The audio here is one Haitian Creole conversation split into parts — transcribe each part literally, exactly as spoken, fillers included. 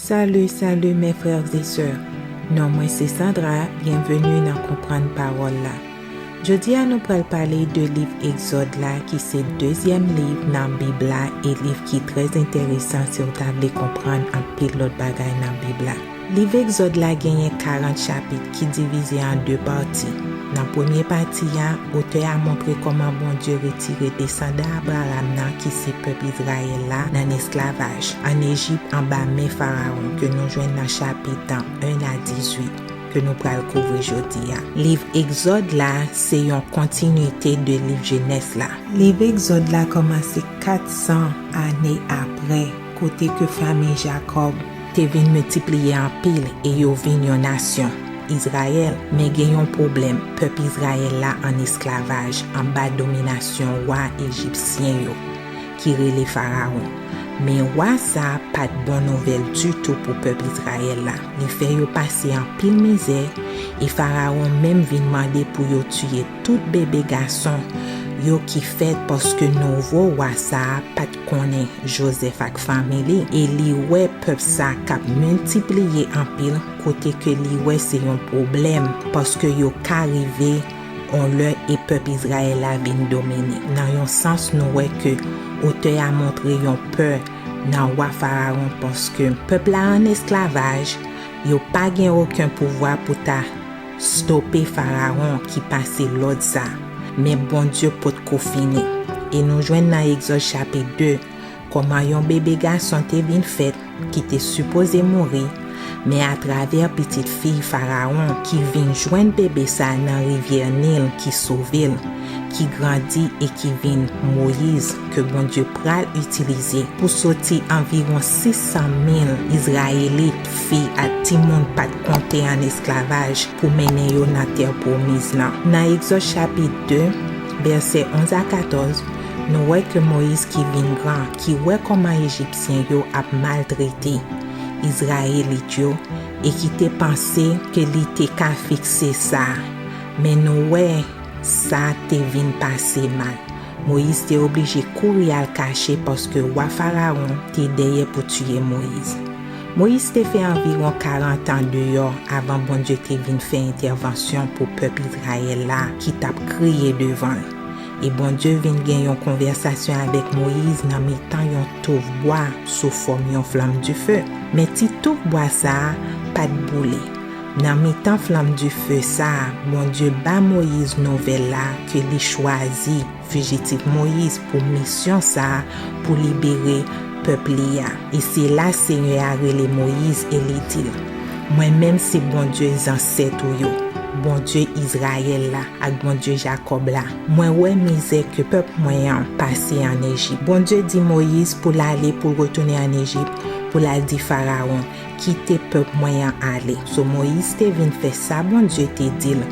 Salut, salut mes frères et sœurs. Non mwen se Sandra, byenveni nan Konprann Pawòl la. Jodi a nou pral pale de liv Egzòd la ki se dezyèm liv nan Bib la e liv ki trè enteresan si w ta vle konprann anpil lòt bagay nan Bib la. Liv Egzòd la genyen karant chapit ki divize an de pati. Nan premye pati a, otè a montre kòman Bondye retire desandan Abraram nan ki se pèp Izrayèl la nan esklavaj an Ejip anba men Farawon ke nou jwenn nan chapit en a dizuit ke nou pral kouvri jodi a. Liv Egzòd la se yon kontinite de liv Jenès la. Liv Egzòd la kòmanse kat san ane apre, kote ke fanmi Jakòb te vin miltipliye anpil e yo vin yon nasyon, Izrayèl. Men gen yon pwoblèm, pèp Izrayèl la an esklavaj anba dominasyon wa ejipsyen yo, ki rele Farawon. Men wa sa a pa t bon nouvèl ditou pou pèp Izrayèl la. Li fè yo pase anpil mizè, e Farawon menm vin mande pou yo tiye tout bebe gason yo ki fèt, paske nouvo wa sa a pa t konnen Jozèf ak fanmi li, e li wè pèp sa k ap miltipliye anpil, kote ke li wè se yon pwoblèm, paske yo ka rive yon lè e pèp Izrayèl la vin domine. Nan yon sans, nou wè ke otè a montre yon pè nan wa Farawon, paske pèp la an esklavaj, yo pa gen okenn pouvwa pou ta stope Farawon ki pase lòd sa. Men Bondye potko fini. E nou jwenn nan Egzòd chapit de, kòman yon bebe gason te vin fèt ki te sipoze mouri, men atravè pitit fi Farawon ki vin jwenn bebe sa nan rivyè Nil ki sove l, ki grandi e ki vin Moyiz ke Bondye pral itilize pou soti anviwon sis san mil Izrayelit, fi ak timoun pa t konte an esklavaj pou mennen yo nan tè pwomiz lan. Nan Egzòd chapit de, vèsè onz a katòz, nou wè ke Moyiz ki vin gran, ki wè kòman Ejipsyen yo ap maltrete Izrayelit yo e ki te panse ke li te ka fikse sa. Men nou wè sa te vin pase mal. Moyiz te oblije kouri al kache paske wa Farawon te dèyè pou tiye Moyiz. Moyiz te fè anviwon karant an deyò avan Bondye te vin fè entèvansyon pou pèp Izrayèl la ki t ap kriye devan l. E Bondye vin gen yon konvèsasyon avèk Moyiz nan mitan yon touf bwa sou fòm yon flanm dife. Men ti touf bwa sa a pa t boule. Nan mitan flanm dife sa a, Bondye ba Moyiz nouvèl la ke li chwazi fijitif Moyiz pou misyon sa a pou libere pèp li a. E se la Senyè a rele Moyiz e li di l, "Mwen menm se Bondye zansèt ou yo, Bondye Izrayèl la ak Bondye Jakòb la. Mwen wè mizè ke pèp mwen an pase an Ejip." Bondye di Moyiz pou l ale, pou l retounen an Ejip, pou l al di Farawon, "Kite pèp mwen an ale." So, Moyiz te vin fè sa Bondye te di l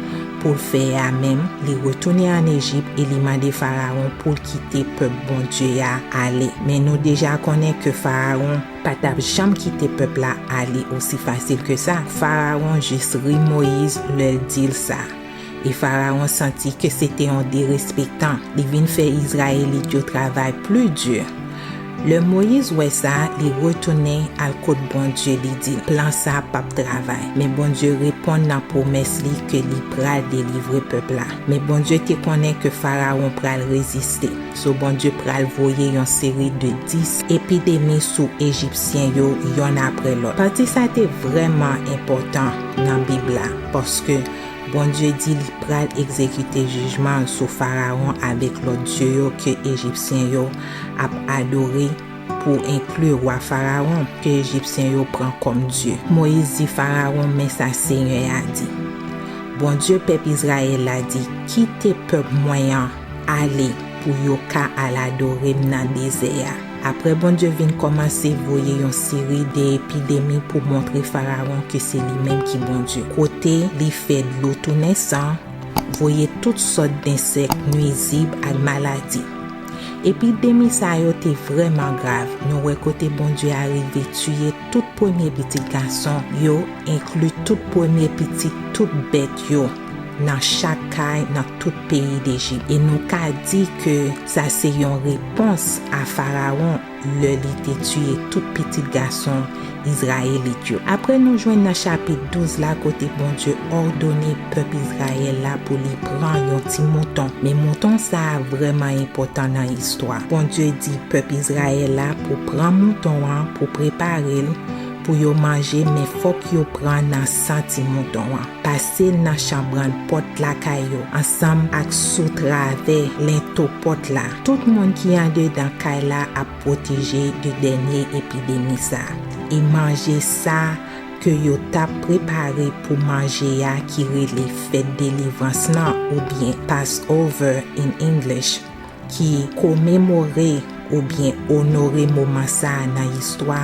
pou l fè a menm, li retounen an Ejip e li mande Farawon pou l kite pèp Bondye a ale. Men nou deja konnen ke Farawon pa t ap janm kite pèp la ale osi fasil ke sa. Farawon jis ri Moyiz lè l di l sa. E Farawon santi ke se te yon derespektan. Li vin fè Izrayelit yo travay pli di. Lè Moyiz wè sa, li retounen al kot Bondye, li di l, "Plan sa p ap travay." Men Bondye reponn nan pwomès li ke li pral delivre pèp la. Men Bondye te konnen ke Farawon pral reziste. So, Bondye pral voye yon seri de dis epidemi sou Ejipsyen yo, yonn apre lòt. Pati sa te vrèman enpòtan nan Bib la, paske Bondye di li pral egzekite jijman l sou Farawon avèk lòt dye yo ke Ejipsyen yo ap adore, pou enkli wa Farawon, ke Ejipsyen yo pran kòm dye. Moyiz di Farawon, "Men sa Senyè a di, Bondye pèp Izrayèl la di, 'Kite pèp mwen an ale pou yo ka al adore m nan dezè a.'" Apre Bondye vin kòmanse voye yon seri de epidemi pou montre Farawon ke se li menm ki Bondye. Kote li fè dlo tounen san, voye tout sòt densèk nwizib ak maladi. Epidemi sa yo te vrèman grav. Nou wè kote Bondye arive tiye tout premye pitit gason yo, enkli tout premye pitit tout bèt yo, nan chak kay nan tout peyi Dejip. E nou ka di ke sa se yon repons a Farawon lè li te tiye tout pitit gason Izrayelit yo. Apre nou jwenn nan chapit douz la kote Bondye òdone pèp Izrayèl la pou li pran yon ti mouton. Men mouton sa a vrèman enpòtan nan istwa. Bondye di pèp Izrayèl la pou pran mouton an, pou prepare l, pou yo manje, men fòk yo pran nan san ti mouton an. Pase l nan chanbrann pòt lakay yo, ansanm ak sou travè lento pòt la. Tout moun ki andedan kay la ap pwoteje de dènye epidemi sa a. E manje sa ke yo t ap prepare pou manje a ki rele fèt delivrans lan oubyen Passover in English, ki komemore oubyen onore moman sa a nan istwa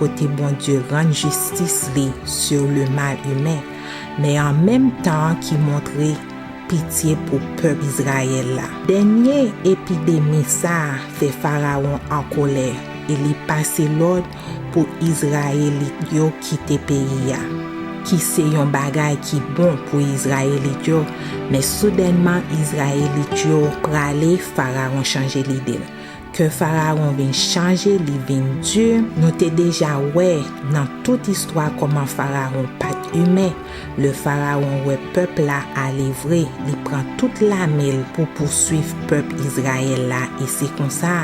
kote Bondye rann jistis li sur le mal humain, men an menm tan ki montre pitye pou pèp Izrayèl la. Dènye epidemi sa a fè Farawon an kolè e li pase lòd pou Izrayelit yo kite peyi a, ki se yon bagay ki bon pou Izrayelit yo, men soudènman Izrayelit yo prale, Farawon chanje lide l. Kè Farawon vin chanje, li vin di. Nou te deja wè nan tout istwa kòman Farawon pa t imen. Lè Farawon wè pèp la ale vre, li pran tout lame l pou pouswiv pèp Izrayèl la, e se konsa,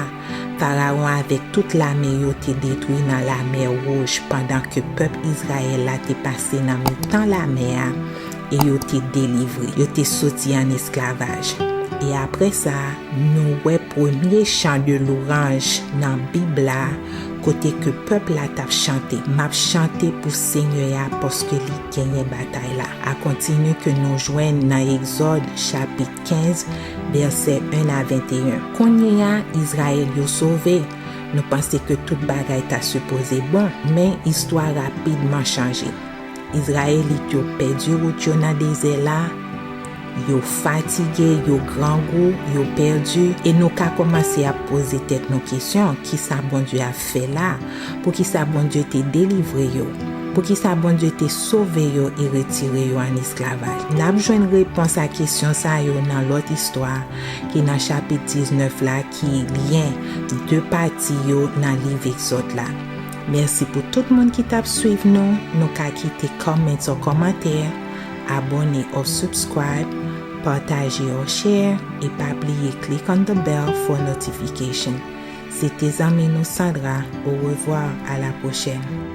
Farawon avèk tout lame yo te detwi nan Lamè Wouj, pandan ke pèp Izrayèl la te pase nan mitan lamè a, e yo te delivre, yo te soti an esklavaj. E apre sa, nou wè premye chan de louranj nan Bib la, kote ke pèp la t ap chante, "M ap chante pou Senyè a, paske li genyen batay la." A kontini ke nou jwenn nan Egzòd, chapit kenz, vèsè en a venteyen. Kounye a, Izrayèl yo sove. Nou panse ke tout bagay ta sipoze bon, men istwa rapidman chanje. Izrayelit yo pèdi wout yo nan dezè la, yo fatige, yo grangou, yo pèdi, e nou ka kòmanse ap poze tèt nou kesyon, kisa Bondye ap fè la? Poukisa Bondye te delivre yo? Poukisa Bondye te sove yo e retire yo an esklavaj? N ap jwenn repons a kesyon sa yo nan lòt istwa ki nan chapit diznèf la, ki lyen de pati yo nan liv Egzòd la. Mèsi pou tout moun ki t ap swiv nou. Nou ka kite comments an kòmantè, abone or subscribe, pataje or share, e pa bliye click on the bell for notification. Se te zanmi nou Sandra. Au revoir, à la prochaine.